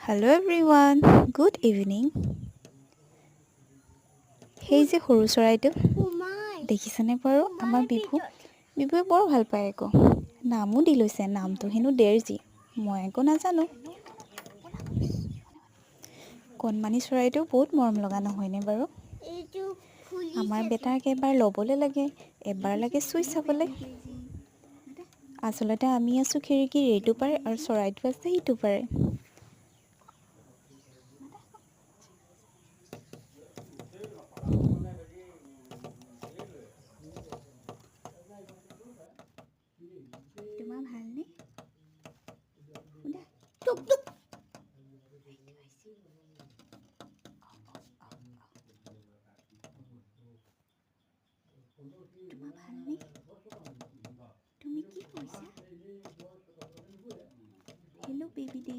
Hello everyone, good evening. সেই যে সৰু চৰাইটো দেখিছেনে বাৰু? আমাৰ বিভু বিভুৱে বৰ ভাল পায় আকৌ। নামো দি লৈছে, নামটো হেনো ডেৰজী। মই আকৌ নাজানো। কণমানি চৰাইটো বহুত মৰম লগা নহয়নে বাৰু? আমাৰ বেটাক এবাৰ ল'বলৈ লাগে, এবাৰ লাগে চুই চাবলৈ। আচলতে আমি আছোঁ খিৰিকীৰ এইটো পাৰে আৰু চৰাইটো আছে সিটো পাৰে। তোমাৰ ভালনে? সোধা। টুক টুক। তোমাৰ ভালনে? তুমি কি কৈছা? Hello baby.